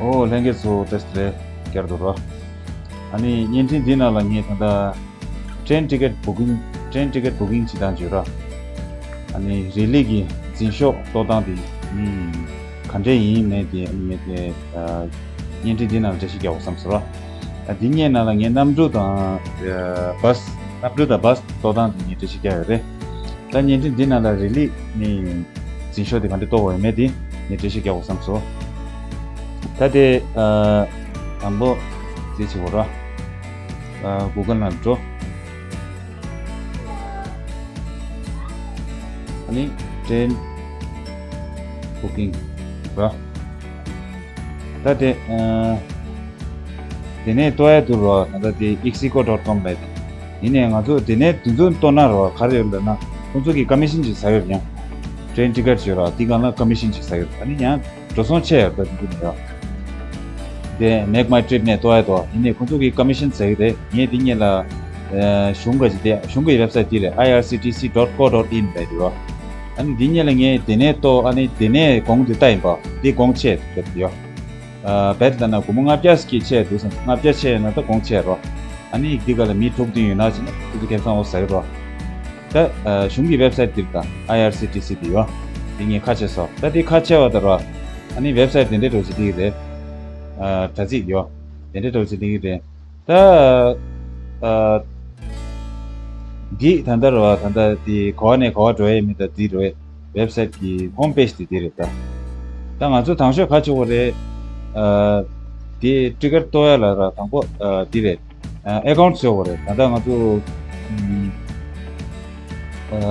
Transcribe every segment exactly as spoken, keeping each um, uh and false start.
ཨོ་ལྷན་རྒྱས་ཚོ་བཀྲ་ཤིས་བདེ་ལེགས། བསྐྱར་དུ་རོ། ཨ་ནི་བརྙན་འཕྲིན་འདི་ནང་ལ་ངས་ད་ལྟ་train ticket booking train ticket booking བྱེད་སྟངས་བརྗོད་ར། ཨ་ནི་རི་ལི་གི་འཛིན་ཤོག་གཏོར་སྟངས་དེ་ཨུམ་ག་འདྲས་ཡིན་མེད་དེ་ངས་དེ་ཨ་བརྙན་འཕྲིན་འདི་ནང་ལ་འགྲེལ་བཤད་རྒྱག་དགོས་བསམ་སོང་ར། ཨ་འདི་སྔོན་ནང་ལ་ངས་གནམ་གྲུ་དང་ཨ་bus གནམ་གྲུ་དང་bus གཏོར་སྟངས་དེ་ངས་འགྲེལ་བཤད་རྒྱག་ཡོད་རེད། ད་བརྙན་འཕྲིན་འདི་ནང་ལ་རི་ལི་ནི་འཛིན་ཤོག་དེ་ག་འདྲས་གཏོར་བ་ཡོད་མེད་དེ་ངས་འགྲེལ་བཤད་རྒྱག་དགོས་བསམ་སོང་། ད་དེ་ཨ་དང་པོ་དེ་བྱེད་དགོས་ར། ཨ་Google ནང་འགྲོ། ཨ་ནི་train booking ར། ད་དེ་ཨ་དེ་ནས་གཏོར་ཡ་འདུག་ར། ད་ལྟ་དེ་ixigo dot com ལབ་དེ། ཡིན་ནའི་ང་ཚོ་དེ་ནས་དེ་ཚོ་གཏོར་ན་ར་ག་རེ་ཡོད་ལབ་ན་ཁོང་ཚོ་གིས་commission ཅིག་ཟ་ཡོད་ཡང་། train ticket ཡོད་ར་དེ་སྒང་ལ་commission ཅིག་ཟ་ཡོད། ཨ་ནི་ཡང་འགྲོ་སོང་ཆད་ཡོད་ད་དེ་འདུག་ནས་ཡ། དེ་make my trip ནས་གཏོར་ཡ་དོ། ཡིན་ནའི་ཁོང་ཚོ་གིས་commission ཟ་གི་རེད། ངས་དེ་སྔོན་ལ་ཨ་གཞུང་ག་ཅིག་དེ་གཞུང་གི་website དེ་རེད། irctc dot co dot in ལབ་དེ་ར། ཨ་ནི་འདི་སྔོན་ལ་ངས་དེ་ནས་གཏོར། ཨ་ནི་དེ་ནས་གོང་དེ་ལྟ་ཡིན་པ་འདི་གོང་ཆད་ཡོད་ཡ། ཨ་བེད་ལ་ན་སྒོར་མོ་ལྔ་བརྒྱ་ཞིག་ཆད་འདུག་བསམ། ལྔ་བརྒྱ་ཆད་ན་ད་གོང་ཆད་རོ། ཨ་ནི་འདི་ག་ལ་མི་དྲུག་བདུན་ཡོད་ན་ཅི་ན་ཁོ་ཚོ་ཁེ་བཟང་འོ་ཟ་གི་རོ། ད་ཨ་གཞུང་གི་website དེ་དང་irctc དེ་ཡོད། དེ་ངས་ཁ་ཕྱེ་སོང་། ད་དེ་ཁ་ཕྱེ་བ་ད་རོ། ཨ་ནི་website དེ་འདྲའི་འགྲོ་ཅི་དེ་རེད། ཨ་དྲ་ཚིགས་ཡོད། དེ་འདྲའི་འགྲོ་ཅི་དེ་རེད། ད་ཨ་འདི་ད་ལྟ་རོ། ད་ལྟ་དེ་ག་བ་ནས་ག་བ་འགྲོ་ཡས་མི་ད་འདི་རོ། website གི་home page དེ་འདི་རེད་ད། ད་ང་ཚོ་དང་ཤོས་ག་བྱེད་དགོས་རེད། ཨ་དེ་ticket གཏོར་ཡ་ལ་ར་དང་པོ་ཨ་འདི་རེད། ཨ་account བཟོ་དགོས་རེད། ད་ལྟ་ང་ཚོ་ཨམ་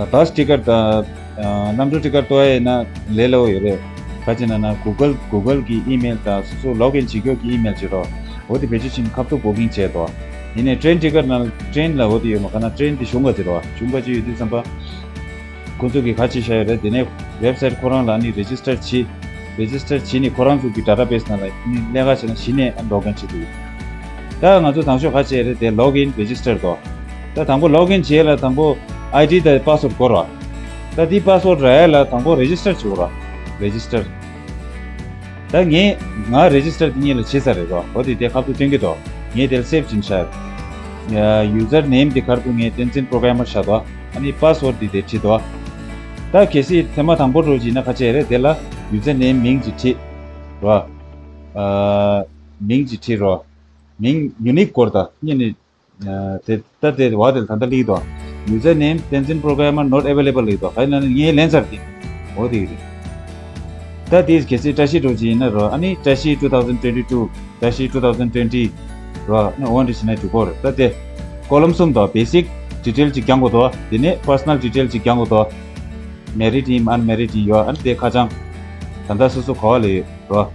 ཨ་bus ticket དང་ཨ་གནམ་གྲུ་ticket གཏོར་ཡ་ཡིན་ན་ལས་སླ་པོ་ཡོད་རེད། ག་ཅི་ན་ན་Google Google གི་email དང་སོ་སོ་login བྱེད་རྒྱུ་གི་email བྱེད་རོགས། འོ་དེ་བེད་སྤྱོད་བྱས་ནས་ཁ་ཐུག་booking བྱས་ཏོ། ཡིན་ནའི་train ticket ནང་train ལ་འོ་དེ་ཡོད་མ་ག་ན་train དེ་གཞུང་ག་ཅི་རོ། གཞུང་ག་ཅི་ཡོད་དུས་ཙམ་པ། ཁོ་ཚོ་གིས་ག་ཅི་བྱས་ཡོད་རེད། དེ་ནས་website ཁོ་རང་ལ་ནི་register བྱེད། register བྱེད་ནི་ཁོ་རང་ཚོ་གི་database ནང་ལ་ནི་ལས་ཀ་བྱས་ན་གཞི་ནས་login བྱེད་དགོས། ད་ང་ཚོ་དང་ཤོས་ག་བྱས་རེད་དེ་login register དོ། ད་དང་པོ་login བྱས་ལ་དང་པོ་ID དང་password དགོས་ར། ད་དེ་password རག་ཡ་ལ་དང་པོ་register བྱེད་དགོས་ར། register ད་ངས་ང་register དེ་གཉིས་ལ་བྱེད་ས་རེད་རོ། འོ་དེ་དེ་ཁ་ཐུག་སྟོན་གི་འདུག་ངས་དེར་save བྱིན་ཤག་ཡ་user name དེ་ཁར་དུ་ངས་བསྟན་འཛིན་programmer བྱ་དོ། ཨ་ནི་password དེ་དེ་བྲིས་དོ། ད་གལ་སྲིད་ཐེངས་མ་དང་པོ་འགྲོ་བྱིན་ན་ཁ་ཆེ་རེད། དེ་ལ་user name མིང་ཅིག་བྲིས་རོ། ཨ་མིང་ཅིག་བྲིས་རོ། མིང་unique སྐོར་དང་གཉིས་ནི། ཨ་དེ་ད་དེ་བ་དེ་ད་ལྟ་ལིག་དོ། user name Tenzin programmer not available ལིག་དོ། ག་ཡིན་ན་ངའི་ལན་ཚར་དེ། འོ་དེ་རེད། ད་དེ་གལ་སྲིད་བཀྲ་ཤིས་འགྲོ་ཅི་ཡིན་ན་རོ། ཨ་ནི་བཀྲ་ཤིས་two thousand twenty two བཀྲ་ཤིས་two thousand twenty རོ། ཨ་ནི་འོ་འདྲི་བྱེད་ན་འགྲིག་གོ་རེད། ད་དེ་column གསུམ་དོ། basic detail ཅིག་རྒྱང་གོ་དོ། དེ་ནས་personal detail ཅིག་རྒྱང་གོ་དོ། married ཡིན་unmarried ཡིན་ཡོད། ཨ་ནི་དེ་ཁ་བྱང་། ད་ལྟ་སོ་སོ་ག་བ་ལ་ཡོད། རོ།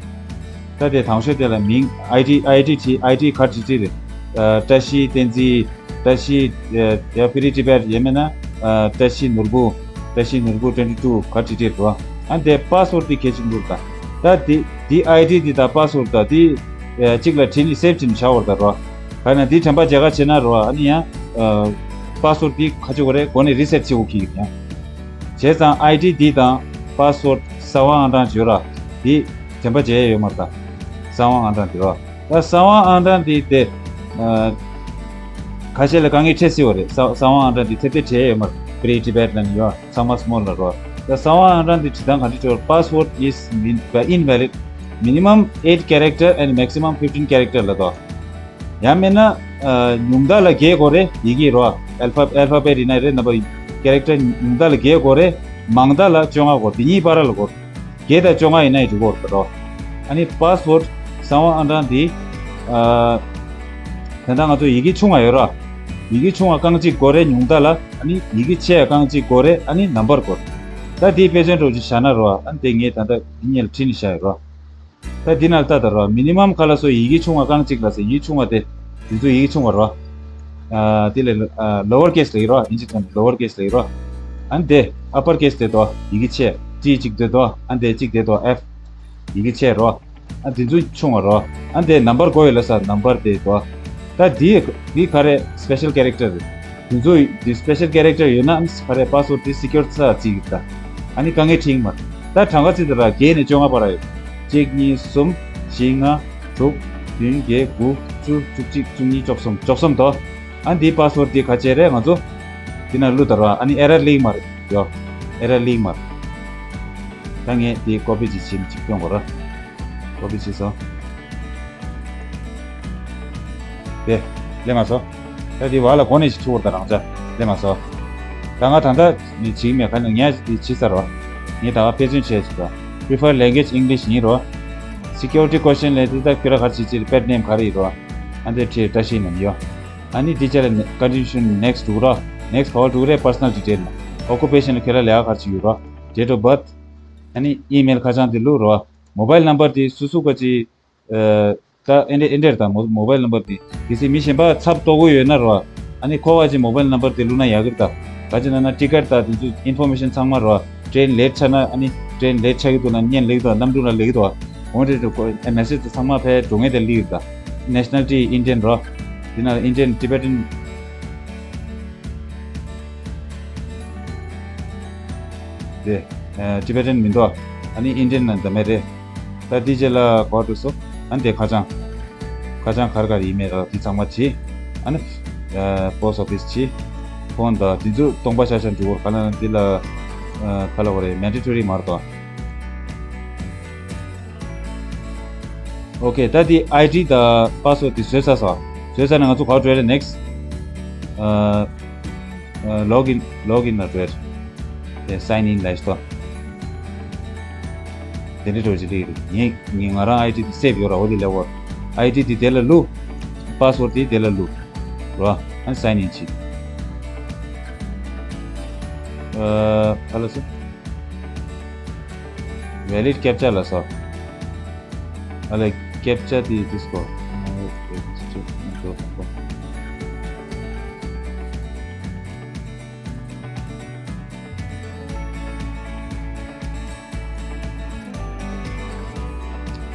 ད་དེ་དང་ཤོས་དེ་ལ་མིང་ID ID བྲིས། ID ག་བྲིས་བྲིས་རེད། ཨ་བཀྲ་ཤིས་བསྟན་འཛིན། བཀྲ་ཤིས་ཨ་ཡ་Free Tibet ཡང་མིན་ན་ཨ་བཀྲ་ཤིས་ནོར་བུ། བཀྲ་ཤིས་ནོར་བུ twenty two ག་བྲིས་བྲིས་རོ། ཨ་དེ་password དེ་གལ་ཆེན་པོ་རེད་ད། ད་དེ་དེ་ID དེ་དང་password དང་དེ་ཨ་གཅིག་ལ་བྲིས་ནས་save བྱས་ནས་བཞག་བར་ད་རོ། ག་ན་དེ་དྲན་པ་བརྗེད་ག་བྱེད་ན་རོ། ཨ་ནི་ཡང་ཨ་password དེ་ག་ཆེ་གོ་རེད། གོ་ནས་reset བྱེད་དགོས་ཀྱི་ཡིན་ཡང་། བྱས་ཙང་ID འདི་དང་password གསང་བ་ཨང་གྲངས་བརྗོད་ར། འདི་དྲན་པ་བརྗེད་ཡས་ཡོད་མ་རེད་ད། གསང་བ་ཨང་གྲངས་འདི་རོ། ད་གསང་བ་ཨང་གྲངས་འདི་དེ་ཨ་ཁ་ཤས་ལ་དཀའ་ངལ་འཕྲད་སྲིད་པ་རེད། གསང་གསང་བ་ཨང་གྲངས་འདི་ཐེབས་ཐེབས་བྲིས་ཡས་ཡོད་མ་རེད། Free Tibet ལ་ནི་ཡོད། ཚང་མ་small ལ་རོ། ད་གསང་བ་ཨང་གྲངས་འདི་བྲིས་སྟངས་ག་འདྲ་བྱོས། Password is invalid, minimum eight character and maximum fifteen character ལ་དོ། ཡང་མིན་ན་ཨ་ཉུང་མཐའ་ལ་བརྒྱད་དགོས་རེད། ཡི་གེ་རོ། alpha alphabet ཡིན་ན་རེད། number character ཉུང་མཐའ་ལ་བརྒྱད་དགོས་རེད། མང་མཐའ་ལ་བཅོ་ལྔ་དགོས། དེ་གཉིས་བར་ལ་དགོས། བརྒྱད་དང་བཅོ་ལྔ་ཡིན་ན་ཡང་འགྲིག་གོ་རེད་རོ། ཨ་ནི་password གསང་བ་ཨང་གྲངས་འདི་ཨ་ད་ལྟ་ང་ཚོ་ཡི་གེ་ཆུང་བ་ཡོད་ར། ཡི་གེ་ཆུང་བ་རྐང་གཅིག་དགོས་རེད་ཉུང་མཐའ་ལ། ཨ་ནི་ཡི་གེ་ཆེ་བ་རྐང་གཅིག་དགོས་རེད། ཨ་ནི་number དགོས་རེད། ད་དེའི་དཔེ་མཚོན་འདྲ་བོ་ཅིག་བཞག་ན་རོ། ཨ་ནི་དེ་ངས་ད་ལྟ་འདི་སྔོན་ལ་བྲིས་ནས་བཞག་ཡོད་རོ། ད་འདི་ནང་ལ་ལྟ་དང་རོ། minimum ག་ལ་སོ་ཡི་གེ་ཆུང་བ་རྐང་གཅིག་ལ་སོ། ཡི་གེ་ཆུང་བ་དེ་དེ་ཚོ་ཡི་གེ་ཆུང་བ་རོ། ཨ་དེ་ལས་ཨ་lower case ལ་ཡིན་རོ། ཨིན་ཇི་ཐོག་ནས་lower case ལ་ཡིན་རོ། ཨ་ནི་དེ་upper case དེ་དོ་ཡི་གེ་ཆེ། T གཅིག་དེ་དོ། ཨ་ནི་དེ་གཅིག་དེ་དོ་F ཡི་གེ་ཆེ་རོ། ཨ་དེ་ཚོ་ཆུང་བ་རོ། ཨ་དེ་number དགོས་ཡོད་ལ་ས་number དེ་དོ། ད་དེ་དེ་ག་རེ་special character རེད། དེ་ཚོ་དེ་special character ཡོད་ན་ཨ་ནི་ག་རེ་password དེ་secure ས་བརྩི་གི་ད། ཨ་ནི་དཀའ་ངལ་འཕྲད་ཀྱི་མ་རེད། ད་གྲངས་ཀ་བརྩི་ད་ར་བརྒྱད་ནས་བཅོ་ལྔ་བར་ཡོད། གཅིག་གཉིས་གསུམ་ བཞི་ལྔ་དྲུག་བདུན་བརྒྱད་དགུ་བཅུ་བཅུ་གཅིག་བཅུ་གཉིས་བཅུ་གསུམ་བཅུ་གསུམ་དོ། ཨ་འདིའི་པ་སི་ཝར་ཌི་འདི་ག་བྱས་རེད། ང་ཚོ་འདི་ན་བླུགས་ད་ར། ཨ་ནི་ཨེ་རར་སླེབས་མ་རེད་ཡོ། ཨེ་རར་སླེབས་མ་རེད། ད་ངས་འདི་ཀོ་པི་ཅིག་བྱས་ནས་ཅིག་སྟོན་དགོས་ར། ཀོ་པི་བྱས་སོང་། དེ་སླེབས་མ་སོང་། ད་འདི་བར་ལ་གོ་ནས་ཅིག་ཚུར་བོར་ད་རང་ཅག་སླེབས་མ་སོང་། ད་ང་ད་ལྟ་ནི་བྱེད་ཀྱི་མེད། ག་ནས་ངས་འདི་བྱས་ཚར་ར། ངས་ད་ག་དཔེ་མཚོན་བྱས་ཅིག་ད། Prefer language English ཡིན་རོ། Security question ལས་འདི་ད་ཁྱོད་ར་ག་རེ་བྱེད་ཀྱི་རེད། པེཊ་ནེམ་ག་རེ་ཡིན་རོ། ཨ་འདི་བྲིས་བཀྲ་ཤིས་ནམ་ཡོ། ཨ་ནི་འདི་ཅག་ལ་ནི་Continuation next འགྲོ་ར། Next ག་པར་འགྲོ་རེད། Personal detail ལ། Occupation ལ་ཁྱོད་ར་ལས་ཀ་ག་རེ་བྱེད་ཀྱི་ཡོད་རོ། Date of birth ཨ་ནི་email ཁ་བྱང་འདི་བླུགས་རོ། Mobile number འདི་སོ་སོ་ག་ཅི། ཨ་ད་ཨེ་འདྲ་ཨེ་འདྲ་ད་མོ་mobile number འདི་གལ་སྲིད་མི་གཞན་པ་ཚབ་ལྟོ་གོ་ཡོད་ན་རོ། ཨ་ནི་ཁོ་བ་ཅི་mobile number འདི་བླུགས་ན་ཡག་གི་རེད་ད། ག་ཅི་ན་ན་ཊི་ཀེཊ་ད་དེ་ཚོ་information ཚང་མ་རོ། train late ཆགས་ན་ཨ་ནི་train late ཆགས་ཀྱི་འདུག་ན་བརྙན་ལེགས་འདུག་གནམ་གྲུ་ལ་ལེགས་འདུག་འོ་འདྲ་འདྲ་ཁོ་ཨེ་message དེ་ཚང་མ་ཕར་འགྲོ་ངེས་དེ་སླེབས་ཡོད་ད། Nationality Indian རོ། དེ་ན་Indian Tibetan དེ་ཨ་Tibetan མི་འདུག་ཨ་ནི་Indian ན་འདི་མེད་རེད། ད་དེ་རྗེས་ལ་གོ་འགྲོ་སོ། ཨ་ནི་དེ་ཁ་བྱང་། ཁ་བྱང་ག་རེ་ག་རེ་ཡིན་མེད་ར་དེ་ཚང་མ་བྱས། ཨ་ནི་ཨ་post office བྱས། phone དང་དེ་ཚོ་སྟོང་པ་ཤ་ཤ་འགྲོ་གི་རེད། ག་ལ་ན་དེ་ལ་ཨ་ག་ལ་བ་རེད། mandatory མ་རེད་དོ། Okay ད་དེ་ཨའི་ཌི་དང་པ་སི་ཝར་ཌི་དེ་བཟོས་ཚར་སོང་། བཟོས་ཚར་ན་ང་ཚོ་ག་པར་འགྲོ་ཡ་རེད། next ཨ་ཨ་login login ལ་འགྲོ་ཡ་རེད། དེ་sign in ལ་ཡིན་སོ། དེ་འདྲ་འགྲོ་ཅི་ལི་རེད། ངས་ངས་ང་རང་ཨའི་ཌི་དེ་སེབ་ཡོད་ར། འོ་དེ་ལས་འོར་ཨའི་ཌི་དེ་དེ་ལ་བླུགས། པ་སི་ཝར་ཌི་དེ་དེ་ལ་བླུགས་ར། ཨ་sign in བྱེད། ཨ་ག་ལ་སོ། valid captcha ལ་སོ། ཨ་ལས་captcha དེ་དེ་སྐོར།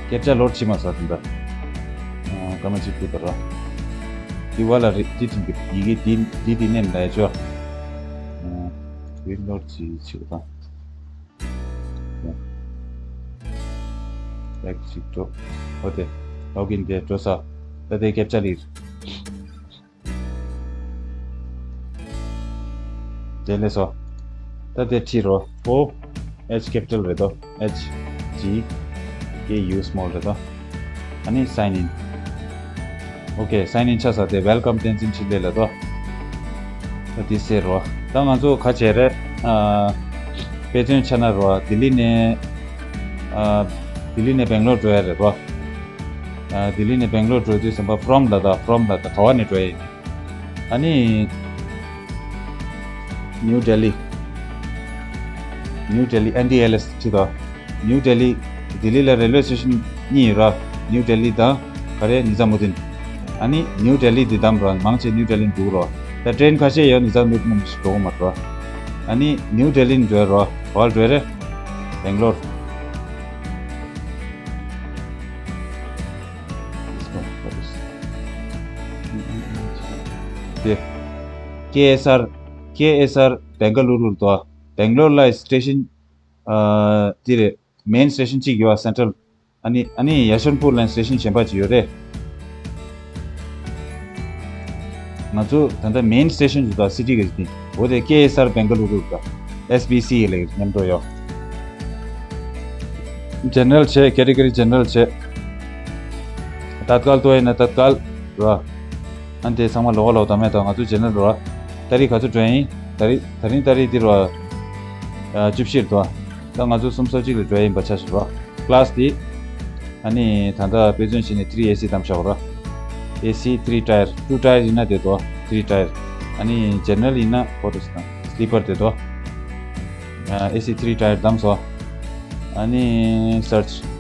captcha load བྱེད་མ་ས་དེ་འདྲ། ཨ་སྐར་མ་གཅིག་ཕུད་པ་ར། དེ་བ་ལ་རེད། དེ་དེ་འདྲ་ཡི་གེ་དེ་དེ་དེ་ནས་ལས་ཆོག་ཨ་དེ་load བྱེད་བྱེད་པ་དང་། back གཅིག་འགྲོ། ཨོ་དེ་login དེ་འགྲོ་ས། ད་དེ་captcha ལིར། དེ་ལས་སོ། ད་དེ་ཁྲིད་རོ། O H capital རེད་དོ། H G K U small རེད་དོ། ཨ་ནི་sign in། Okay sign in ཆགས་ས། དེ་welcome བསྟན་འཛིན་འཕྲིན་ལས་ལ་དོ། ད་དེ་ཟེར་རོ། ད་ང་ཚོ་ག་བྱས་རེད། ཨ་དཔེ་མཚོན་ཆ་ན་རོ། ལྡི་ལི་ནས་ཨ་ལྡི་ལི་ནས་སྦེང་ལོར་འགྲོ་ཡ་རེད་རོ། ཨ་ལྡི་ལི་ནས་སྦེང་ལོར་འགྲོ་དུས་ཙམ་པ་from ལ་ད། from ལ་ད་ག་བ་ནས་འགྲོ་ཡ་ཡིན། ཨ་ནི་ནིའུ་ལྡི་ལི། ནིའུ་ལྡི་ལི་ཨེན་ཌི་ཨེལ་ཨེས་ཁྲིད་དོ། ནིའུ་ལྡི་ལི། ལྡི་ལི་ལ་རེལ་ཝེ་སི་ཊེ་ཤན་གཉིས་ཡོད་ར། ནིའུ་ལྡི་ལི་དང་ག་རེ་ནི་ཛ་མུ་དིན། ཨ་ནི་ནིའུ་ལྡི་ལི་འདི་བདམས་ར། མང་ཆེ་ནིའུ་ལྡི་ལི་འགྲོ་གི་ར། ད་ཊེན་ཁ་ཤས་ཡོད་ནི་ཛ་མུ་དིན་འགྲོ་གི་མ་རེད་ར། ཨ་ནི་ནིའུ་ལྡི་ལི་འགྲོ་ཡ་ར། ག་པར་འགྲོ་ཡ་རེད། སྦེང་ལོར། དེ་ཀེ་ཨེས་ཨར། ཀེ་ཨེས་ཨར་སྦེང་ག་ལུ་རུ་དོ། སྦེང་ལོར་ལ་སི་ཊེ་ཤན་ཨ་དེ་རེད། མེན་སི་ཊེ་ཤན་གཅིག་ཡོད་ཨ། སེན་ཊྲལ། ཨ་ནི་ཨ་ནི་ཡ་ཤོན་པུར་ལ་སི་ཊེ་ཤན་གཞན་པ་གཅིག་ཡོད་རེད། ང་ཚོ་ད་ལྟ་མེན་སི་ཊེ་ཤན་ཞིག་དང་སི་ཊི་གི་ཞིག་དེ་འོ་དེ་ཀེ་ཨེས་ཨར་སྦེང་ག་ལུ་རུ་དང་ཨེས་བི་སི་ལ་མཉམ་དུ་ཡོད། ཇེ་ནེ་རལ་བྱས། ཀེ་ཊི་གོ་རི་ཇེ་ནེ་རལ་བྱས། ཏ་ཏ་ཀལ་ཏོ་ཡིན་ན་ཏ་ཏ་ཀལ་ར། ཨ་ནི་དེ་ཚང་མ་ལོགས་ལོགས་དང་མེད་དང་ང་ཚོ་ཇེ་ནེ་རལ་ར། ཏ་རིག་ག་ཚོད་འགྲོ་ཡིན། ཏ་རིག་ད་རིང་ཏ་རིག་འདི་ར། ཨ་བཅུ་བཞི་རེད་དོ། ད་ང་ཚོ་སུམ་ཅུ་སོ་གཅིག་ལ་འགྲོ་ཡ་ཡིན་པ་ཆ་བཞག་ར། ཀླ་སི་དེ། ཨ་ནི་ད་ལྟ་དཔེ་མཚོན་བྱས་ནས་ཐི་རི་ཨེ་སི་བདམས་བཞག་ར། ཨེ་སི་ཐི་རི་ཊ་ཡར། ཊུ་ཊ་ཡར་ཡིན་ན་བདེ་དོ། ཐི་རི་ཊ་ཡར། ཨ་ནི་ཇེ་ནེ་རལ་ཡིན་ན་ཧོ་ཊ་སི་དང་སི་ལི་པར་བདེ་དོ། ཨེ་སི་ཐི་རི་ཊ་ཡར་བདམས་སོང་། ཨ་ནི་སར་ཆི།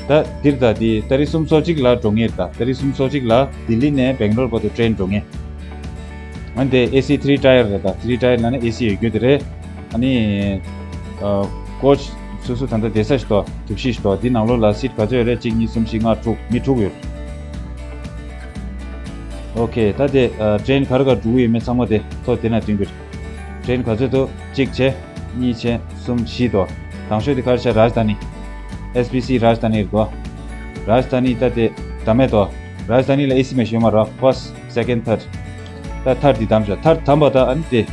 ད་འདིར་ད་འདི་ཏ་རིག་སུམ་ཅུ་སོ་གཅིག་ལ་འགྲོ་ངེས་རེད། ད་ཏ་རིག་སུམ་ཅུ་སོ་གཅིག་ལ་ལྡི་ལི་ནས་སྦེང་ལོར་བར་དུ་ཊེན་འགྲོ་ངེས། ཨ་ནི་དེ་ཨེ་སི་ཐི་རི་ཊ་ཡར་རེད། ད་ཐི་རི་ཊ་ཡར་ལབ་ན་ཨེ་སི་ཡོད་རྒྱུ་དེ་རེད། ཨ་ནི་ཨ་ཀོ་ཆི་སོ་སོ་ད་ལྟ་བསྡད་ས་ཞིག་འདུག་གྲུ་བཞི་ཞིག་འདུག་འདི་ནང་ལོགས་ལ་སིཊ་ག་ཚོད་ཡོད་རེད། གཅིག་གཉིས་གསུམ་བཞི་ལྔ་དྲུག་མི་དྲུག་ཡོད། ཨོ་ཁེ། ད་དེ་ཨ་ཊེན་ག་རེ་ག་འགྲོ་གི་ཡོད་མེད་ཚང་མ་དེ་ཐོ་དེ་ན་སྟོན་གྱི་རེད། ཊེན་ག་ཚོད་འདུག་གཅིག་བྱས། གཉིས་བྱས། གསུམ་བཞི་འདུག་དང་ཤོས་དེ་ག་རེ་བྱས། རཱཇ་དྷ་ནི། S B C Rajdhani རེད་དོ། Rajdhani ད་དེ་ད་མེད་དོ། Rajdhani ལ་A C མེད་ཤོད་མ་ར། First, second, third. ད་third དེ་དམ་ཤོག third དམ་པ་ད་ཨ་ནི་དེ།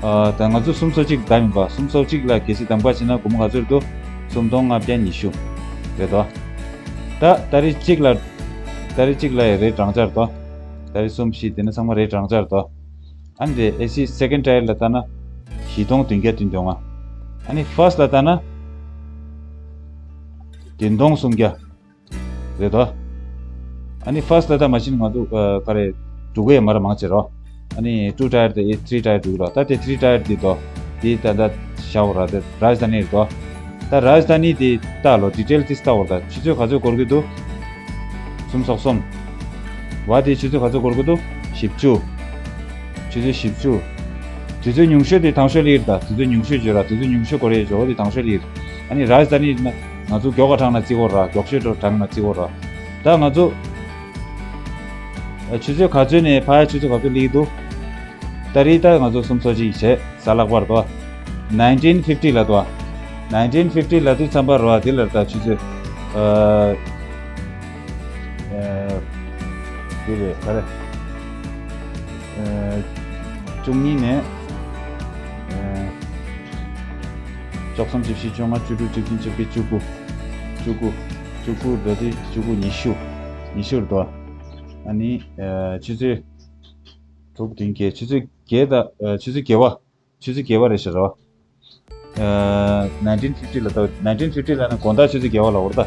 ཨ་ད་ང་ཚོ་སུམ་སོ་གཅིག་དམ་ཡིན་པ། སུམ་སོ་གཅིག་ལ་གལ་སྲིད་དམ་ག་བྱས་ན་སྒོར་མོ་ག་ཚོད་རེད་དོ། སུམ་སྟོང་ལྔ་བརྒྱ་ཉི་ཤུ་རེད་དོ། ད་ཏ་རིག་གཅིག་ལ་ཏ་རིག་གཅིག་ལ་ཡི་རེད་གྲངས་ཆར་དོ། ཏ་རིག་གསུམ་བཞི་དེ་ནི་ཚང་མ་རེད་གྲངས་ཆར་དོ། ཨ་ནི་རེད། A C second tier ལ་ལྟ་ན་བཞི་སྟོང་བདུན་བརྒྱ་བདུན་ཅུ་ལྔ། ཨ་ནི་first ལ་ལྟ་ན་བདུན་སྟོང་སུམ་བརྒྱ་རེད་དོ། ཨ་ནི་first ལ་ལྟ་མ་ཕྱིན་ང་ཚོ་ཨ་ག་རེ་འགྲོ་གི་ཡོད་མ་རེད་མང་ཆེ་རོ། ཨ་ནི་two tier དེ་three tier འགྲོ་གི་རོ། ད་དེ་three tier དེ་དོ། དེ་ད་ད་བཞག་ར་དེ་Rajdhani རེད་དོ། ད་Rajdhani དེ་ལྟ་ལོ། detail དེ་ལྟ་བར་ད་ཆུ་ཚོད་ག་ཚོད་འགོར་གི་འདུག་སུམ་སོ་གསུམ། བ་དེ་ཆུ་ཚོད་ག་ཚོད་འགོར་གི་འདུག་བཞི་བཅུ། ཆུ་ཚོད་བཞི་བཅུ། དུས་ཚོད་ཉུང་ཤོས་དེ་དང་ཤོས་ལ་ཡིར་ད། དུས་ཚོད་ཉུང་ཤོས་བརྗོད་ར། དུས་ཚོད་ཉུང་ཤོས་འགོར་ཡས་བརྗོད་འོ་དེ་དང་ཤོས་ལ་ཡིར། ཨ་ནི་Rajdhani ན་ང་ཚོ་མགྱོགས་ག་དྲངས་ན་བརྩི་གོ་ར། མགྱོགས་ཤོས་དྲངས་ན་བརྩི་གོ་ར། ད་ང་ཚོ་ཨ་ཆུ་ཚོད་ག་ཚོད་ནས་ཕ་ཡ་ཆུ་ཚོད་ག་ཚོད་ལ་ཡིར་འདུག་ད་རེས་ད་ང་ཚོ་སུམ་སོ་གཅིག་བྱས་གཟའ་ལྷག་པར་དོ། nineteen fifty ལ་དོ། nineteen fifty ལ་དུས་ཙམ་པ་རོ་དེ་ལ་ད་ཆུ་ཚོད་ཨ་ཨ་དེ་རེད་ག་རེ་ཨ་བཅུ་གཉིས་ནས་ཨ་བཅུ་གསུམ་བཅུ་བཞི་བཅོ་ལྔ་བཅུ་དྲུག་བཅུ་བདུན་བཅོ་བརྒྱད་བཅུ་དགུ་བཅུ་དགུ་བཅུ་དགུ་ལོ་དུས་བཅུ་དགུ་ཉི་ཤུ་ཉི་ཤུ་རེད་དོ། ཨ་ནི་ཨ་ཆུ་ཚོད་དྲུག་བདུན་བརྒྱད། ཆུ་ཚོད་བརྒྱད་དང་ཨ་ཆུ་ཚོད་བརྒྱད་པ། ཆུ་ཚོད་བརྒྱད་པ་རེད་ཤག་རོ། ཨ་nineteen fifty ལ་ལྟ། nineteen fifty ལ་ནི་དགོང་དག་ཆུ་ཚོད་བརྒྱད་པ་ལ་འོར་ད།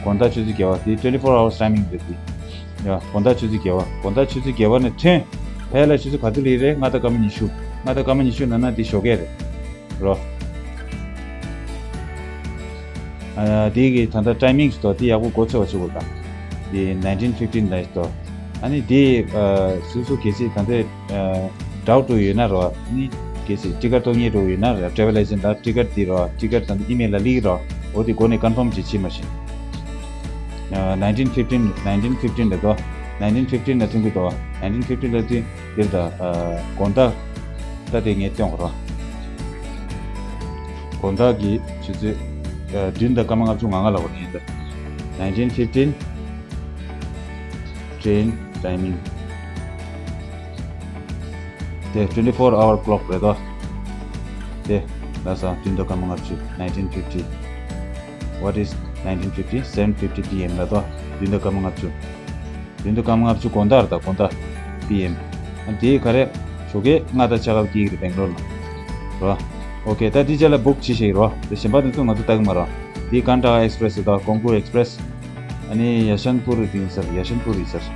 དགོང་དག་ཆུ་ཚོད་བརྒྱད་པ་དེ་twenty four hours timing རེད་དེ། ཡ་དགོང་དག་ཆུ་ཚོད་བརྒྱད་པ། དགོང་དག་ཆུ་ཚོད་བརྒྱད་པ་ནས་ཐོན། ཕལ་ལ་ཆུ་ཚོད་ག་ཚོད་ལ་ཡིར་རེད། ལྔ་དང་སྐར་མ་ཉི་ཤུ། ལྔ་དང་སྐར་མ་ཉི་ཤུ་ན་ན་དེ་ཞོགས་ཀས་རེད། རོ། ཨ་དེ་གི་ད་ལྟ་timing ཞིག་ཏོ་དེ་ཡག་པོ་གོ་ཆོག་ཆོག་གོ་ད། དེ་nineteen fifteen ལ་ཞིག་ཏོ། ཨ་ནི་དེ་ཨ་སོ་སོ་གལ་སྲིད་ད་ལྟ་ཨ་doubt ཡོད་ན་རོ། ཨ་ནི་གལ་སྲིད་ཊི་ཀེཊ་ཐོབ་མཁན་རོ་ཡོད་ན་ར། travel agent ལ་ཊི་ཀེཊ་དེ་རོ། ཊི་ཀེཊ་ད་ལྟ་email ལ་སླེབས་རོ། འོ་དེ་སྒོ་ནས་confirm བྱེད་ཕྱིན་མ་ཤེས། ཨ་nineteen fifteen nineteen fifteen ལ་ཏོ། nineteen fifteen ལ་ཐོན་གི་ཏོ། nineteen fifteen ལ་དེ། དེར་ད་ཨ་དགོང་དག་ད་དེ་ངས་སྟོན་གོ་ར། དགོང་དག་གི་ཆུ་ཚོད་ཨ་བདུན་དང་སྐར་མ་ལྔ་བཅུ་ང་ལྔ་ལ་གོ་ནས་ད། nineteen fifteen train timing དེ་twenty four hour clock རེད་ད། དེ་ལ་ས་བདུན་དང་སྐར་མ་ལྔ་བཅུ། nineteen fifty what is nineteen fifty seven fifty P M ལ་ད། བདུན་དང་སྐར་མ་ལྔ་བཅུ། བདུན་དང་སྐར་མ་ལྔ་བཅུ་དགོང་དག་རེད་ད། དགོང་དག་P M ཨ་དེའི་ག་རེ་ཞོགས་ཀས་ལྔ་དང་ཕྱེད་ཀ་སྐྱེལ་གི་རེད་སྦེང་ལོར་ལ། རོ། ཨོ་ཁེ། ད་དེ་རྗེས་ལ་book བྱེད་ཤེས་རོ། དེ་གཞན་པ་དེ་ཚོ་ང་ཚོ་ལྟ་གི་མ་རོ། དེ་Karnataka Express ད་Konkur Express ཨ་ནི་Yashwantur དེ་ཡིན་ས་རེད། Yashwantur ཡིན་ས་རེད།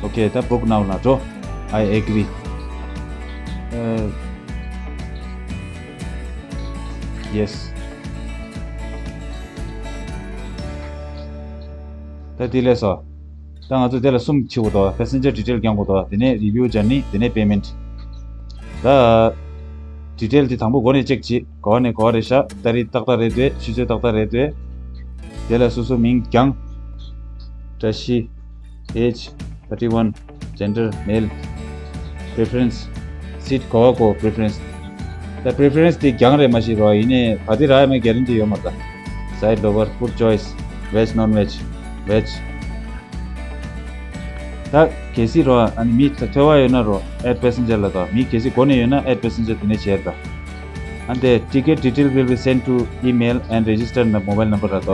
ཨོ་ཁེ། ད་book now ལ་འགྲོ། I agree ཨ་yes ད་དེ་ལས་སོ། ད་ང་ཚོ་དེ་ལ་གསུམ་བྱེད་དགོས་དོ། passenger detail རྒྱག་དགོས་དོ། དེ་ནས་review journey དེ་ནས་payment ད་detail དེ་དང་པོ་འགོ་ནས་check བྱེད། ག་བ་ནས་ག་བ་རེད་ཤག་ཏ་རིག་ཏག་ཏག་རེད་འདུག་ཆུ་ཚོད་ཏག་ཏག་རེད་འདུག་དེ་ལ་སོ་སོ་མིང་རྒྱང་། བཀྲ་ཤིས། age thirty one gender male preference seat ག་བ་གོ preference ད་preference དེ་རྒྱང་རེད་མ་ཤེས་རོ། ཡིན་ནའི་ག་དེ་རག་ཡ་མེད་guarantee ཡོད་མ་རེད་ད། side lower food choice veg non veg veg ད་གལ་སྲིད་རོ་ཨ་ནི་མི་ཐོས་པ་ཡོད་ན་རོ་add passenger ལ་ད། མི་གལ་སྲིད་གོ་ནས་ཡོད་ན་add passenger དེ་ནས་བྱས་ད། ཨ་འདས་ticket detail will be sent to email and register the mobile number ལ་ད།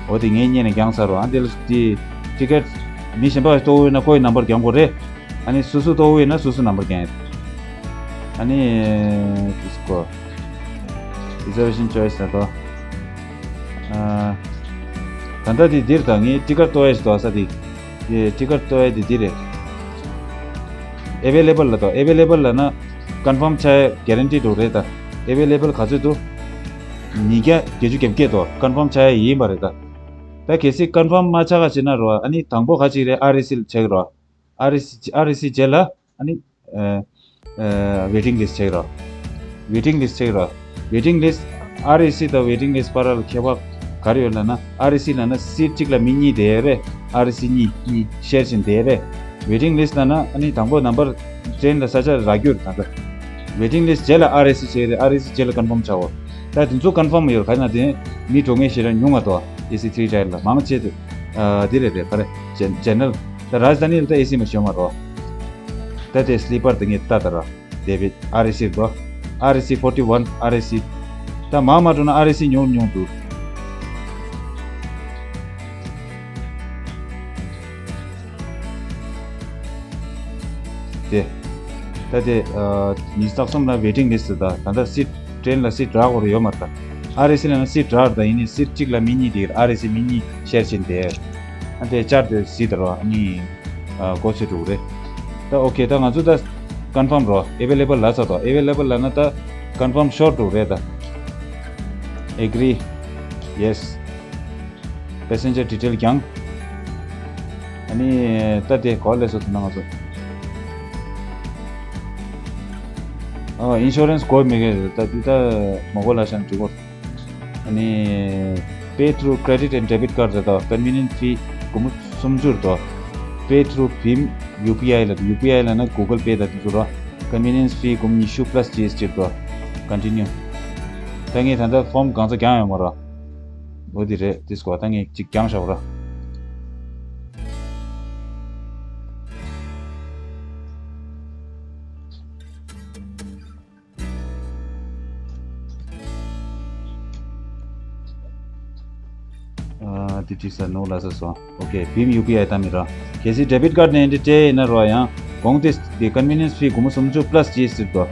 འོ་དེ་ངས་བརྙན་ནས་རྒྱང་ཚར་རོ། ཨ་འདི་ལ་དེ་ticket མི་གཞན་པ་ལྟོ་བོ་ཡོད་ན་ཁོའི་number རྒྱང་དགོས་རེད། ཨ་ནི་སོ་སོ་ལྟོ་བོ་ཡོད་ན་སོ་སོ་number རྒྱང་ཡོད། ཨ་ནི་disco reservation choice ལ་ཏོ། ཨ་ད་ལྟ་དེ་འདིར་ད་ངས་ticket ལྟོ་ཡས་ལྟོ་ས་དེ་དེ་ticket ལྟོ་ཡས་དེ་འདི་རེད། available ལ་ཏོ། available ལ་ན་confirm ཆགས་ཡས་guarantee འགྲོ་རེད་ད། available ག་ཚོད་འདུག་ཉིས་བརྒྱ་བརྒྱད་ཅུ་གྱ་བརྒྱད་དོ། confirm ཆགས་ཡ་ཡིན་པ་རེད་ད། ད་གལ་སྲིད་confirm མ་ཆགས་ག་བྱེད་ན་རོ། ཨ་ནི་དང་པོ་ག་ཅིག་རེད། ཨར་ཨེ་སི་ལ་ཆེག་རོ། ཨར་ཨེ་སི་ཨར་ཨེ་སི་རྗེས་ལ་ཨ་ནི་ཨ་ཨ་waiting list ཆེག་རོ། waiting list ཆེག་རོ། waiting list ཨར་ཨེ་སི་དང་waiting list བར་ལ་ཁྱད་པར་ག་རེ་ཡོད་ལབ་ན། ཨར་ཨེ་སི་ལབ་ན་seat གཅིག་ལ་མི་གཉིས་བསྡད་ཡོད་རེད། ཨར་ཨེ་སི་གཉིས་གཉིས་share བྱས་བསྡད་ཡོད་རེད། waiting list ལབ་ན་ཨ་ནི་དང་པོ་number train ལ་ས་ཆ་རག་རྒྱུ་རེད་ད། waiting list རྗེས་ལ་ཨར་ཨེ་སི་ཆེག་རེད། ཨར་ཨེ་སི་རྗེས་ལ་confirm ཆགས་འོ། ད་དེ་ཚོ་ཀོན་ཕོམ་ཡོད། ག་ན་དེ་མི་འགྲོ་མཁན་ཞེ་དྲག་ཉུང་བ་དོ། ཨེ་སི་ཐི་རི་ཊའེར་ལ་མང་ཆེ་དེ་ཨ་དེ་རེད་དེ། ག་རེ་ཇེ་ནེ་རལ། ད་རཱཇ་དྷ་ནི་ལ་ད་ཨེ་སི་མ་ཞོན་མ་རོ། ད་དེ་སི་ལི་པར་དེ་ངས་ལྟ་ད་ར། དེ་བས་ཨར་ཨེ་སི་རེད་དོ། ཨར་ཨེ་སི་ཕོར་ཊི་ཝན། ཨར་ཨེ་སི། ད་མང་མ་འགྲོ་ན་ཨར་ཨེ་སི་ཉུང་ཉུང་འདུག་དེ། ད་དེ་ཨ་ཉི་ཤུ་རྩ་གསུམ་ལ་ཝེ་ཊིང་ལིསི་ཊི། ད་ད་ལྟ་སིཊ་ཊེན་ལ་སིཊ་རག་གོ་རེ་ཡོད་མ་རེད། ད་ཨར་ཨེ་སི་ལ་ན་སིཊ་རག་རེད། ད་ཡིན་ནའི་སིཊ་གཅིག་ལ་མི་གཉིས་དེ། ཨར་ཨེ་སི་མི་གཉིས་ཤེར་བྱེད་དེ། ཨ་དེ་བཅར་དེ་སིཊ་རོ་ཨ་ནི་ཨ་གོ་ཚོད་འགྲོ་གི་རེད། ད་ཨོ་ཁེ། ད་ང་ཚོ་ད་ཀོན་ཕོམ་རོ། ཨེ་ཝེ་ལེ་བལ་ལབ་ཚར་དོ། ཨེ་ཝེ་ལེ་བལ་ལབ་ན་ད་ཀོན་ཕོམ་ཤོར་འགྲོ་གི་རེད། ད་ཨེ་གྷི་རི། ཡེ་སི། པེ་སེན་ཇར་ཌི་ཊེལ་བརྒྱངས། ཨ་ནི་ད་དེ་གོ་ལས་སོ་ཐུབ་ན་ང་ཚོ། ཨ་ཨིན་ཤོ་རན་སི་དགོས་མེད་ཀྱི་རེད། ད་དེ་ད་མ་གོ་ལ་ཤང་འགྲིག་གོ། ཨ་ནི་pay through credit and debit card རེད་དོ། ཀོན་ཝི་ནི་ཡེནས་ཕི་སྒོར་མོ་སུམ་ཅུ་རེད་དོ། Pay through Bhim U P I ལ། ཡུ་པི་ཨའི་ལ་ན་གུ་གལ་པེ་ད་དེ་ཚོ་རོ། ཀོན་ཝི་ནི་ཡེནས་ཕི་སྒོར་མོ་ཉི་ཤུ་པ་ལ་སི་ཇི་ཨེས་ཊི་རེད་དོ། ཀོན་ཊི་ནིའུ། ད་ངས་ད་ལྟ་ཕོམ་གང་ཚ་བརྒྱངས་ཡོད་མ་རོ། འོ་དེ་རེད། དེ་སྐོར་ད་ངས་གཅིག་བརྒྱངས་བཞག་པ་ར། ཨ་དེ་བྲིས་ས་ནོར་ལ་ས་སོང་། ཨོ་ཁེ། བྷིམ་ཡུ་པི་ཨའི་ད་མི་ར། གལ་སྲིད་ཌེ་བིད་ཀར་ནས་འདི་སྤྲད་ཡིན་ན་རོ། ཡང་གོང་དེ་དེ་ཀོན་ཝི་ནི་ཡེནས་ཕི་སྒོར་མོ་སུམ་ཅུ་པ་ལ་སི་ཇི་ཨེས་ཊི་རེད་དོ།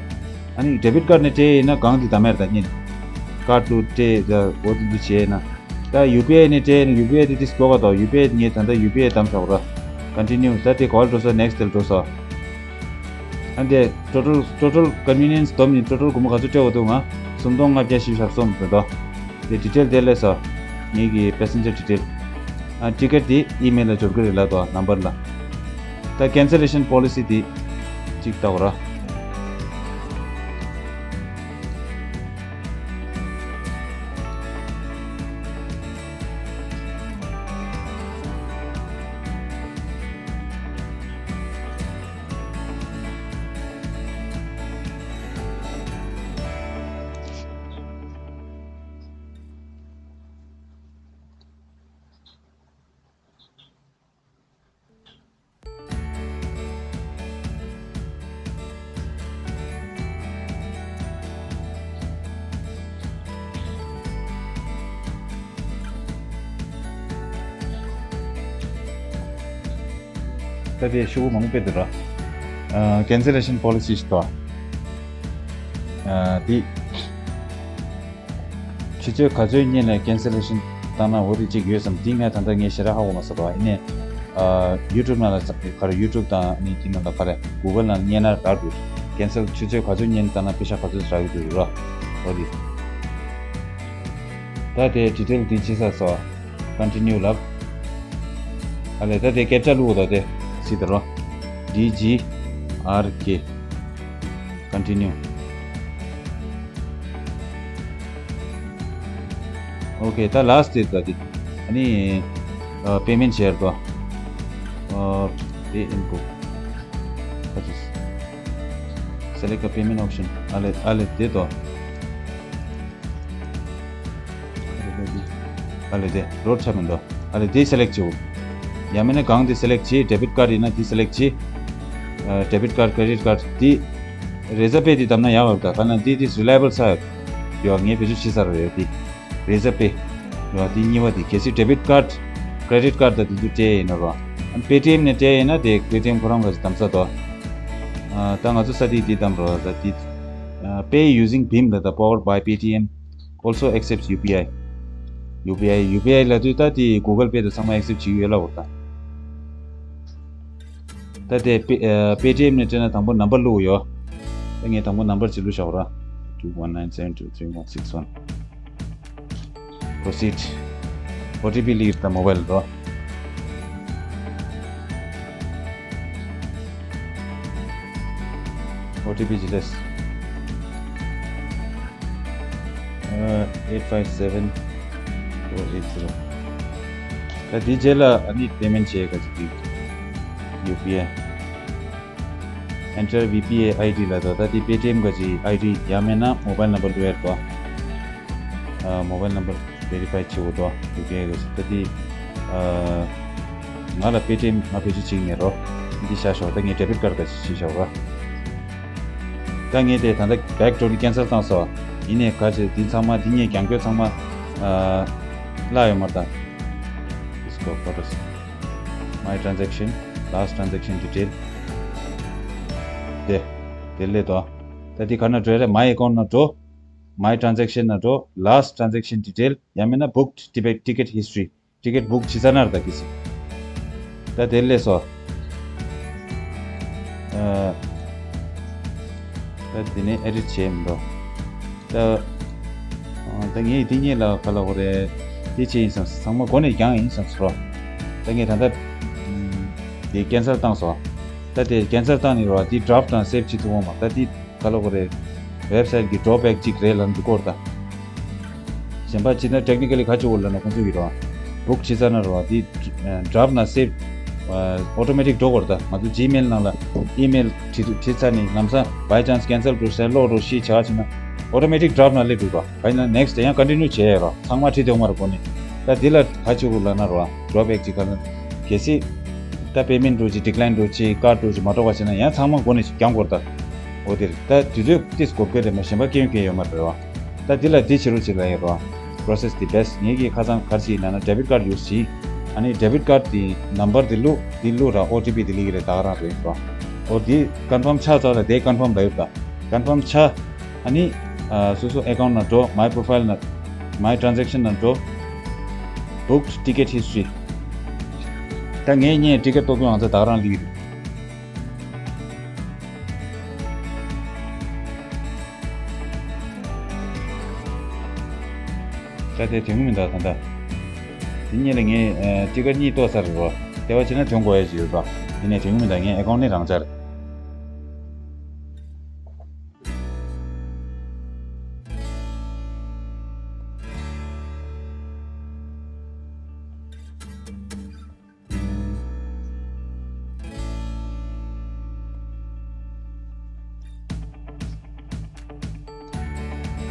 ཨ་ནི་ཌེ་བིད་ཀར་ནས་སྤྲད་ཡིན་ན་གང་དེ་ད་མེར་ད་ཉིན། ཀར་དུ་སྤྲད་ད་འོ་དེ་འདུ་བྱས་ན། ད་ཡུ་པི་ཨའི་ནས་སྤྲད་ན་ཡུ་པི་ཨའི་དེ་དེ་སྐྱོ་ག་དོ། ཡུ་པི་ཨའི་ངས་ད་ལྟ་ཡུ་པི་ཨའི་བདམས་བཞག་པ་ར། ཀོན་ཊི་ནིའུ། ད་དེ་གོལ་འགྲོ་ས། ནེག་སི་ཊི་དེ་ལ་འགྲོ་ས། ཨ་འདི་ཊོ་ཊལ་ཊོ་ཊལ་ཀོན་ཝི་ནི་ཡེནས་བསྡོམས་ནས་ཊོ་ཊལ་སྒོར་མོ་ག་ཚོད་སྤྲད་འོ་འདུག་ང་སུམ་སྟོང་ལྔ་བརྒྱ་བཞི་བཅུ་ཞེ་གསུམ་རེད་དོ། དེ་ཌི་ཊེལ་དེ་སླེབས་སོང་། ངེད་ཀྱི་པེ་སེན་ཇར་ཌི་ཊེལ། ཨ་ཊི་ཀེ་ཊི་དེ་ཨི་མེལ་ལ་འབྱོར་གི་རེད་ལབ་དོ། ནམ་བར་ལ། ད་ཀེན་སེ་ལེ་ཤན་པོ་ལི་སི་དེ་གཅིག་ལྟ་བ་ར། ད་དེ་ཤོག་བུ་མང་པོ་སྤེལ་འདུག་ར། ཨ་ཀེན་སེ་ལེ་ཤན་པོ་ལི་སི་ཞིག་ཏོ། ཨ་དེ། ཆུ་ཚོད་ག་ཚོད་སྔོན་ལ་ཀེན་སེ་ལེ་ཤན་བཏང་ན་འོ་དེ་གཅིག་ཡོད་བསམ། དེ་ངས་ད་ལྟ་ངས་ཞེ་དྲག་ཧ་གོ་མ་སོང་བ། ཡིན་ནའི་ཨ་ཡུ་ཊུབ་ནང་ལ་ཚ་ག་རེ་ཡུ་ཊུབ་དང་ནི་དེ་ནང་ལ་ག་རེ་གུ་གལ་ནང་སྔོན་ན་རག་འདུག་ཀེན་སེལ་ཆུ་ཚོད་ག་ཚོད་སྔོན་བཏང་ན་པེ་ས་ག་ཚོད་རག་གི་འདུག་ར། འོ་དེ། ད་དེ་ཌི་ཊེལ་དེ་ཅི་ས་སོ། ཀོན་ཊི་ནིའུ་ལབ། ཨ་ལས་ད་དེ་ཀེབ་ཆ་བླུགས་ད་དེ་སི་ད་རོ། ཌི་ཇི་ཨར་ཀེ། ཀོན་ཊི་ནིའུ། ཨོ་ཁེ། ད་ལཱ་སི་ཊི་དེ་ད་དེ། ཨ་ནི་ཨ་པེ་མེན་ཊི་བྱེད་དོ། ཨ་པེ་ཨིན་པུཊ། ཁ་ཅིག་སེ་ལེག་ཊི་ཨ་པེ་མེན་ཊི་ཨོབ་ཤན། ཨ་ལས་ཨ་ལས་དེ་དོ། ཨ་ལས་དེ་རོ་ཆ་མི་འདུག་ཨ་ལས་དེ་སེ་ལེག་ཊི་བྱེད། ཡང་མིན་ན་གང་དེ་སེ་ལེག་ཊི་བྱེད། ཌེ་བིད་ཀར་ཡིན་ན་དེ་སེ་ལེག་ཊི་བྱེད། ཨ་ཌེ་བིད་ཀར། ཀེ་རེ་ཌིད་ཀར་དེ་རེ་ཛར་བ་པེ་དེ་བདམས་ན་ཡག་ཡོད་ད། ག་ན་དེ་དེ་རི་ལ་ཡེ་བལ་ས་ཡོད། ཡོད། ངས་བེད་སྤྱོད་བྱེད་ས་རེད་དེ། རེ་ཛར་བ་པེ། ཡོད་དེ་གཉིས་པ་དེ། གལ་སྲིད་ཌེ་བིད་ཀར། ཀེ་རེ་ཌིད་ཀར་ད་དེ་ཚོ་སྤྲད་ཡིན་ན་རོ། ཨ་པེ་ཊི་ཨེམ་ནས་སྤྲད་ཡིན་ན་དེ་པེ་ཊི་ཨེམ་ཁོ་རང་ག་ཅིག་བདམས་ས་དོ། ཨ་ད་ང་ཚོ་ས་དེ་དེ་བདམས་རོ། ད་དེ་ཨ་pay using Bhim ལ་ད་powered by Paytm, also accepts U P I. ཡུ་པི་ཨའི། ཡུ་པི་ཨའི་ལབ་དུས་ད་དེ་གུ་གལ་པེ་དང་ཚང་མ་ཨེག་སེབ་བྱེད་ཀྱི་ཡོད་ལབ་འོ་ད། ད་དེ་པེ་ཨ་པེ་ཊི་ཨེམ་ནས་སྤྲད་ན་དང་པོ་ནམ་བར་བླུགས་ཡོད། ད་ངས་དང་པོ་ནམ་བར་ཅིག་བླུགས་བཞག་ར། two one nine seven two three one six one. Proceed. ཨོ་ཊི་པི་སླེབས་ད་མོ་བྷལ་རོ། ཨོ་ཊི་པི་ཅི་རེད། ཨ་eight five seven four eight zero. ད་དེའི་རྗེས་ལ་ཨ་ནི་པེ་མེན་ཊི་བྱེད་ག་ཅིག་དེ། ཡུ་པི་ཨའི། Enter V P A I D ལ་ད་ད་དེ་པེ་ཊི་ཨེམ་ག་ཅིག་ཨའི་ཌི་ཡང་མིན་ན་མོ་བྷལ་ནམ་བར་བླུགས་ཡ་རེད་པ། ཨ་mobile number verify བྱེད་དགོས་འདུག་ཡུ་ཀེ་གི་ད་དེ་ཨ་ང་ལ་Paytm ང་བེད་སྤྱོད་བྱེད་ཀྱི་མེད་རོ། འདི་བཞག་ཤོག་ད་ངས་debit card ག་ཅིག་བྱེད་ཤོག་ག་ད་ངས་དེ་ད་ལྟ་back door ནི་cancel བཏང་སོང་། ཡིན་ནའི་ག་ཅིག་འདི་ཚང་མ་འདི་ངས་རྒྱང་སྐྱོད་ཚང་མ་ཨ་བརླག་ཡོད་མ་རེད་ད། Disco photos my transaction last transaction detail དེ་དེ་སླེབས་འདུག་ད་འདི་ག་ན་འགྲོ་རེད། my account ན་འགྲོ། my transaction ན་འགྲོ། last transaction detail ཡང་མིན་ན་booked ticket ticket history ticket book བྱེད་ས་ན་རེད་ད་གི་སི། ད་དེ་སླེབས་སོང་། ཨ་ད་དེ་ནས་edit བྱས་མི་འདུག་ད་ཨ་ད་ངས་འདི་གཉིས་ལ་ག་ལ་འོ་རེད། འདི་བྱས་ཡིན་བསམ་ཚང་མ་མགོ་ནས་རྒྱང་ཡིན་བསམ་སོ། ད་ངས་ད་ལྟ་ཨམ་འདི་cancel བཏང་སོང་། ད་དེ་cancel བཏང་ནི་རོ། འདི་drop དང་save བྱེད་ཐུབ་འོང་མ། ད་འདི་ག་ལ་འོ་རེད། website གི་drawback གཅིག་རེད་ལབ་འདུག་སྐོར་ད། གཞན་པ་ཅི་ན་technically ག་ཅིག་འོ་ལབ་ན་ཁོང་ཚོ་གི་རོ། book བྱེད་ས་ན་རོ། འདི་ཨ་drop ན་save ཨ་automatic འགྲོ་སྐོར་ད། ང་ཚོ་Gmail ནང་ལ་email བྲིས་བྲིས་ཚར་ནི་ལམ་སང་by chance cancel འགྲོ་ཟེར་ལོག་འགྲོ་ཤི་བྱ་བ་བྱེད་ན་automatic drop ན་སླེབས་འགྲོ་རོ། བྱས་ན་next དེ་ཡང་continue བྱས་ཡ་རོ། ཚང་མ་བྲིས་དེ་འོ་མ་རེད་གོ་ནི། ད་འདི་ལ་ག་ཅིག་འོ་ལབ་ན་རོ། drawback གཅིག་ག་ལ་གལ་སྲིད་ད་payment འགྲོ་ཅིག་decline འགྲོ་ཅིག་card འགྲོ་ཅིག་མ་འགྲོ་བ་བྱས་ན་ཡང་ཚང་མ་མགོ་ནས་ཅིག་རྒྱང་སྐོར་ད། འོ་དེ་རེད། ད་དུས་ཚོད་ཏིས་འགོར་གི་རེད་མ། གཞན་པ་སྐྱོན་སྐྱོན་ཡོད་མ་རེད་བ། ད་འདི་ལ་འདི་བྱེད་རོགས་བྱེད་ལ་ཡིན་རོགས། process the best ངེད་ཀྱིས་ཁ་སང་ག་རེ་བྱེད་ཡིན་ན་debit card use བྱེད། ཨ་ནི་debit card དེ་number དེ་བླུག་དེ་བླུག་ར་OTP དེ་སླེབས་ཀྱི་རེད། ད་ག་རང་རེད་རོགས། འོ་དེ་confirm ཆགས་ཚར་ལ་དེ་confirm ལ་ཡོད་ད། confirm ཆགས། ཨ་ནི་ཨ་སོ་སོ་account ན་འགྲོ། my profile ན། my transaction ན་འགྲོ། booked ticket history ད་ངས་ངས་ticket གཏོང་རྒྱུ་ང་ཚོ་ད་ག་རང་སླེབས་ཀྱི་རེད། ད་དེ་དོན་གྱི་མི་འདུག་ད་ལྟ། དེ་གཉིས་ལ་ངས་ཨ་ཊི་ཀེ་ཊི་གཉིས་གཏོར་ཚར་རེད་བ། དེ་བ་བྱས་ན་དོན་གོ་ཡ་ཅིག་ཡོད་པ། དེ་ནས་དོན་གྱི་མི་འདུག་ངའི་ཨེ་ཀའུན་ཊི་ནི་རང་འཇགས་རེད།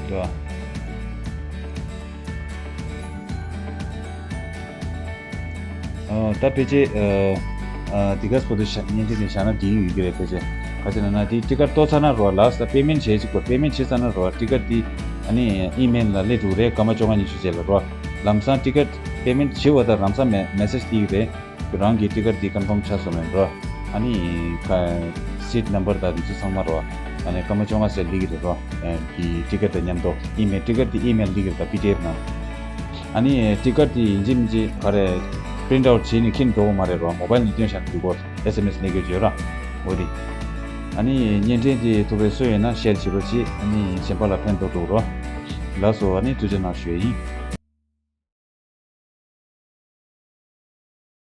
འདུག་ཨ། ད་ཕལ་ཆེར་ཨ་ཨ་འདི་ག་སྤོ་དེ་བཞག་བརྙན་འཕྲིན་དེ་བཞག་ན་འགྲིག་ཡོད་ཀྱི་རེད། ཕལ་ཆེར་ག་ཚོད་ན་ན་དེ་ཊི་ཀེ་ཊི་གཏོར་ཚར་ན་རོ། ལཱསི་ལ་པེ་མེན་ཊི་བྱེད་ཅིག་གོ། པེ་མེན་ཊི་བྱེད་ཚར་ན་རོ། ཊི་ཀེ་ཊི་དེ་ཨ་ནི་ཨི་མེལ་ལ་སླེབས་འགྲོ་གི་རེད། སྐར་མ་བཅོ་ལྔ་ཉི་ཤུ་རྗེས་ལ་རོ། ལམ་སང་ཊི་ཀེ་ཊི་པེ་མེན་ཊི་བྱེད་པ་དང་ལམ་སང་མེ་མེ་སེ་ཇི་སླེབས་ཀྱི་རེད། ཁྱོད་རང་གི་ཊི་ཀེ་ཊི་འདི་ཀོན་ཕོམ་ཆགས་སོང་མེད་འགྲོ། ཨ་ནི་ཁ་སིཊ་ནམ་བར་དང་འདི་ཚོ་ཚང་མ་རོ། ཨ་ནི་སྐར་མ་བཅོ་ལྔ་ཙམ་སླེབས་ཀྱི་རེད་རོ། ཨ་འདི་ཊི་ཀེ་ཊི་དང་མཉམ་དུ་ཨི་མེལ། ཊི་ཀེ་ཊི་འདི་ཨི་མེལ་སླེབས་ཀྱི་རེད་ད། པི་ཌི་ཨེཕ་ནང་། ཨ་ནི་ཊི་ཀེ་ཊི་འདི་ཡིན་གཅིག་མིན་གཅིག་ག་རེ་པི་རིནཊ་ཨའུཊ་བྱས་ནས་འཁྱེར་འགྲོ་དགོས་མ་རེད་རོ། མོ་བྷལ་ནས་སྟོན་བཞག་ན་འགྲིག་གོ། ཨེསི་ཨེམ་ཨེསི་སླེབས་ཀྱི་ཡོད་ར། འོ་དེ། ཨ་ནི་བརྙན་འཕྲིན་འདི་ཐུབ་པའི་སུ་ཡོད་ན་ཤེར་བྱེད་རོགས་གྱིས། ཨ་ནི་གཞན་པ་ལ་ཕན་ཐོགས་འགྲོ་རོ། ལགས་སོ། ཨ་ནི་ཐུགས་རྗེ་གནང་ཞུ་ཡ་ཡིན།